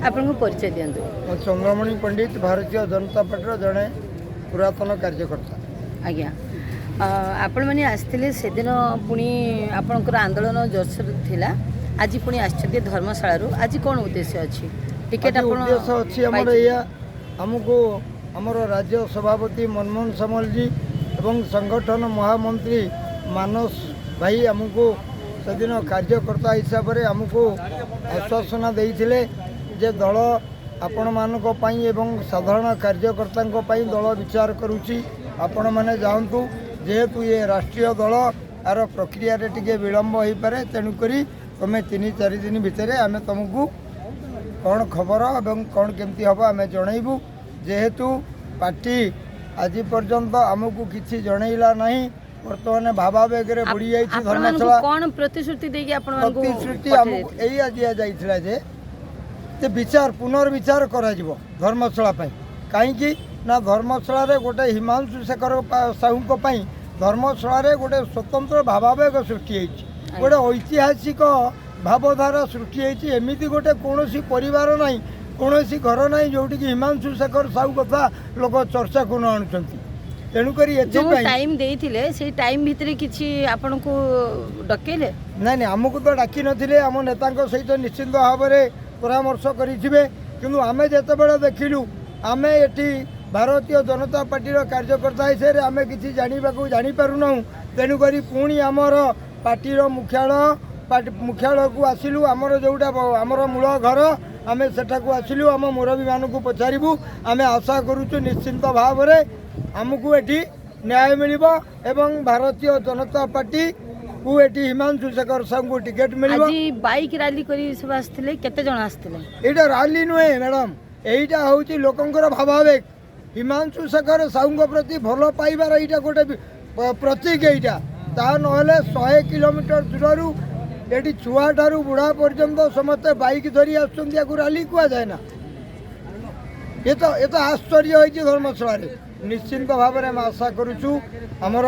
ଆପଣଙ୍କୁ ପରିଚୟ ଦିଅନ୍ତୁ। ମୁଁ ଚନ୍ଦ୍ରମଣି ପଣ୍ଡିତ, ଭାରତୀୟ ଜନତା ପାର୍ଟିର ଜଣେ ପୁରାତନ କାର୍ଯ୍ୟକର୍ତ୍ତା। ଆଜ୍ଞା, ଆପଣମାନେ ଆସିଥିଲେ ସେଦିନ, ପୁଣି ଆପଣଙ୍କର ଆନ୍ଦୋଳନ ଜୋରସୋର ଥିଲା। ଆଜି ପୁଣି ଆସିଛନ୍ତି ଧର୍ମଶାଳାରୁ। ଆଜି କ'ଣ ଉଦ୍ଦେଶ୍ୟ ଅଛି? ଟିକେଟ୍ ଆଜି ଆପଣ ଉଦ୍ଦେଶ୍ୟ ଅଛି ଆମର ପାଇଛନ୍ତି? ଏଇଆ, ଆମକୁ ଆମର ରାଜ୍ୟ ସଭାପତି ମନମୋହନ ସାମଲଜୀ ଏବଂ ସଂଗଠନ ମହାମନ୍ତ୍ରୀ ମାନସ ଭାଇ ଆମକୁ ସେଦିନ କାର୍ଯ୍ୟକର୍ତ୍ତା ହିସାବରେ ଆମକୁ ଆଶ୍ୱାସନା ଦେଇଥିଲେ ଯେ ଦଳ ଆପଣମାନଙ୍କ ପାଇଁ ଏବଂ ସାଧାରଣ କାର୍ଯ୍ୟକର୍ତ୍ତାଙ୍କ ପାଇଁ ଦଳ ବିଚାର କରୁଛି, ଆପଣମାନେ ଯାଆନ୍ତୁ। ଯେହେତୁ ଇଏ ରାଷ୍ଟ୍ରୀୟ ଦଳ, ଆର ପ୍ରକ୍ରିୟାରେ ଟିକେ ବିଳମ୍ବ ହୋଇପାରେ, ତେଣୁକରି ତୁମେ 3-4 ଦିନ ଭିତରେ ଆମେ ତୁମକୁ କ'ଣ ଖବର ଏବଂ କ'ଣ କେମିତି ହେବ ଆମେ ଜଣାଇବୁ। ଯେହେତୁ ପାର୍ଟି ଆଜି ପର୍ଯ୍ୟନ୍ତ ଆମକୁ କିଛି ଜଣାଇଲା ନାହିଁ, ବର୍ତ୍ତମାନ ଭାବାବେଗରେ ବୁଡ଼ି ଯାଇଛି ଆପଣମାନଙ୍କୁ ଧର୍ମଶାଳା। କ'ଣ ପ୍ରତିଶ୍ରୁତି ଦେଇକି ଆପଣମାନଙ୍କୁ ପ୍ରତିଶ୍ରୁତି ଆମକୁ ପଠାଯାଇଥିଲା? ଏଇଆ ଦିଆଯାଇଥିଲା ଯେ ବିଚାର ପୁନର୍ବିଚାର କରାଯିବ ଧର୍ମଶାଳା ପାଇଁ। କାହିଁକି ନା ଧର୍ମଶାଳାରେ ଗୋଟେ ହିମାଂଶୁ ଶେଖର ସାହୁଙ୍କ ପାଇଁ ଧର୍ମଶାଳାରେ ଗୋଟେ ସ୍ୱତନ୍ତ୍ର ଭାବାବେଗ ସୃଷ୍ଟି ହେଇଛି, ଗୋଟେ ଐତିହାସିକ ଭାବଧାରା ସୃଷ୍ଟି ହେଇଛି। ଏମିତି ଗୋଟେ କୌଣସି ପରିବାର ନାହିଁ, କୌଣସି ଘର ନାହିଁ, ଯେଉଁଠିକି ହିମାଂଶୁ ଶେଖର ସାହୁ କଥା ଲୋକ ଚର୍ଚ୍ଚାକୁ ନ ଆଣୁଛନ୍ତି। ତେଣୁକରି ଯେଉଁ ଏଥିପାଇଁ ଟାଇମ୍ ଦେଇଥିଲେ, ସେଇ ଟାଇମ୍ ଭିତରେ କିଛି ଆପଣଙ୍କୁ ଡକେଇଲେ? ନାଇଁ, ଆମକୁ ତ ଡାକି ନଥିଲେ। ଆମ ନେତାଙ୍କ ସହିତ ନିଶ୍ଚିନ୍ତ ଭାବରେ ପରାମର୍ଶ କରିଥିବେ। କିନ୍ତୁ ଆମେ ଯେତେବେଳେ ଦେଖିଲୁ, ଆମେ ଏଠି ଭାରତୀୟ ଜନତା ପାର୍ଟିର କାର୍ଯ୍ୟକର୍ତ୍ତା ହିସାବରେ ଆମେ କିଛି ଜାଣିପାରୁନାହୁଁ। ତେଣୁକରି ପୁଣି ଆମର ପାର୍ଟିର ମୁଖ୍ୟାଳୟ, ପାର୍ଟି ମୁଖ୍ୟାଳୟକୁ ଆସିଲୁ। ଆମର ଯେଉଁଟା ଆମର ମୂଳ ଘର, ଆମେ ସେଠାକୁ ଆସିଲୁ। ଆମ ମୁରବୀମାନଙ୍କୁ ପଚାରିବୁ। ଆମେ ଆଶା କରୁଛୁ ନିଶ୍ଚିନ୍ତ ଭାବରେ ଆମକୁ ଏଠି ନ୍ୟାୟ ମିଳିବ ଏବଂ ଭାରତୀୟ ଜନତା ପାର୍ଟି କୁ ଏଠି ହିମାଂଶୁ ଶେଖର ସାହୁଙ୍କୁ ଟିକେଟ୍ ମିଳିବ। ଆଜି ବାଇକ୍ ରାଲି କରି ସବୁ ଆସିଥିଲେ, କେତେ ଜଣ ଆସିଥିଲେ? ଏଇଟା ରାଲି ନୁହେଁ ମ୍ୟାଡ଼ାମ୍, ଏଇଟା ହେଉଛି ଲୋକଙ୍କର ଭାବାବେଗ। ହିମାଂଶୁ ଶେଖର ସାହୁଙ୍କ ପ୍ରତି ଭଲ ପାଇବାର ଏଇଟା ଗୋଟେ ପ୍ରତୀକ ଏଇଟା। ତା ନହେଲେ 100 କିଲୋମିଟର ଦୂରରୁ ଏଠି ଛୁଆଠାରୁ ବୁଢ଼ା ପର୍ଯ୍ୟନ୍ତ ସମସ୍ତେ ବାଇକ୍ ଧରି ଆସୁଛନ୍ତି। ୟାକୁ ରାଲି କୁହାଯାଏ ନା। ଏ ତ ଆଶ୍ଚର୍ଯ୍ୟ ହେଇଛି ଧର୍ମଶାଳାରେ। ନିଶ୍ଚିନ୍ତ ଭାବରେ ଆମେ ଆଶା କରୁଛୁ ଆମର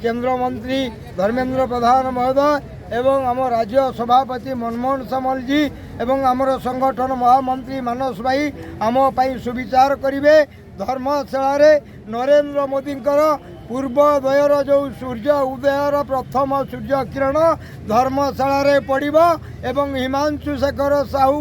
କେନ୍ଦ୍ରମନ୍ତ୍ରୀ ଧର୍ମେନ୍ଦ୍ର ପ୍ରଧାନ ମହୋଦୟ ଏବଂ ଆମ ରାଜ୍ୟ ସଭାପତି ମନମୋହନ ସାମଲଜୀ ଏବଂ ଆମର ସଂଗଠନ ମହାମନ୍ତ୍ରୀ ମାନସ ଭାଇ ଆମ ପାଇଁ ସୁବିଚାର କରିବେ। ଧର୍ମଶାଳାରେ ନରେନ୍ଦ୍ର ମୋଦିଙ୍କର ପୂର୍ବୋଦୟର ଯେଉଁ ସୂର୍ଯ୍ୟ ଉଦୟର ପ୍ରଥମ ସୂର୍ଯ୍ୟ କିରଣ ଧର୍ମଶାଳାରେ ପଡ଼ିବ ଏବଂ ହିମାଂଶୁ ଶେଖର ସାହୁ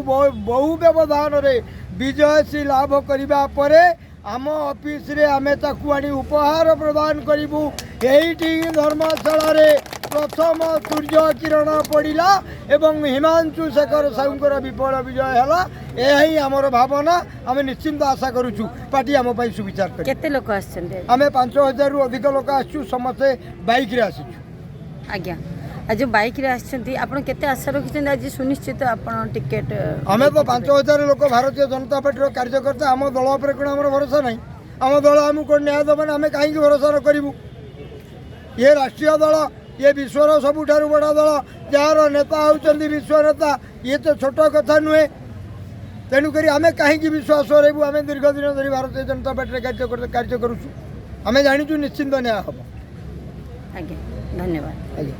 ବହୁ ବ୍ୟବଧାନରେ ବିଜୟଶ୍ରୀ ଲାଭ କରିବା ପରେ ଆମ ଅଫିସରେ ଆମେ ତାକୁ ଆଣି ଉପହାର ପ୍ରଦାନ କରିବୁ। ଏଇଠି ହିଁ ଧର୍ମଶାଳାରେ ପ୍ରଥମ ସୂର୍ଯ୍ୟ କିରଣ ପଡ଼ିଲା ଏବଂ ହିମାଂଶୁ ଶେଖର ସାହୁଙ୍କର ବିଫଳ ବିଜୟ ହେଲା। ଏହା ହିଁ ଆମର ଭାବନା। ଆମେ ନିଶ୍ଚିନ୍ତ ଆଶା କରୁଛୁ ପାର୍ଟି ଆମ ପାଇଁ ସୁବିଚାର କରିବ। କେତେ ଲୋକ ଆସିଛନ୍ତି ଆଜି? ଆମେ 5000ରୁ ଅଧିକ ଲୋକ ଆସିଛୁ। ସମସ୍ତେ ବାଇକ୍ରେ ଆସିଛୁ। ଆଜ୍ଞା, ଆଜି ଯେଉଁ ବାଇକ୍ରେ ଆସିଛନ୍ତି, ଆପଣ କେତେ ଆଶା ରଖିଛନ୍ତି ଆଜି ସୁନିଶ୍ଚିତ ଆପଣ ଟିକେଟ୍? ଆମେ ତ 5000 ଲୋକ ଭାରତୀୟ ଜନତା ପାର୍ଟିର କାର୍ଯ୍ୟକର୍ତ୍ତା। ଆମ ଦଳ ଉପରେ କ'ଣ ଆମର ଭରସା ନାହିଁ? ଆମ ଦଳ ଆମକୁ କ'ଣ ନ୍ୟାୟ ଦେବନି? ଆମେ କାହିଁକି ଭରସା ନ କରିବୁ? ଇଏ ରାଷ୍ଟ୍ରୀୟ ଦଳ, ଇଏ ବିଶ୍ୱର ସବୁଠାରୁ ବଡ଼ ଦଳ, ଯାହାର ନେତା ହେଉଛନ୍ତି ବିଶ୍ୱ ନେତା। ଇଏ ତ ଛୋଟ କଥା ନୁହେଁ। ତେଣୁକରି ଆମେ କାହିଁକି ବିଶ୍ୱାସ ହରାଇବୁ? ଆମେ ଦୀର୍ଘ ଦିନ ଧରି ଭାରତୀୟ ଜନତା ପାର୍ଟିରେ କାର୍ଯ୍ୟ କରୁଛୁ। ଆମେ ଜାଣିଛୁ ନିଶ୍ଚିନ୍ତ ନ୍ୟାୟ ହେବ। ଆଜ୍ଞା, ଧନ୍ୟବାଦ। ଆଜ୍ଞା।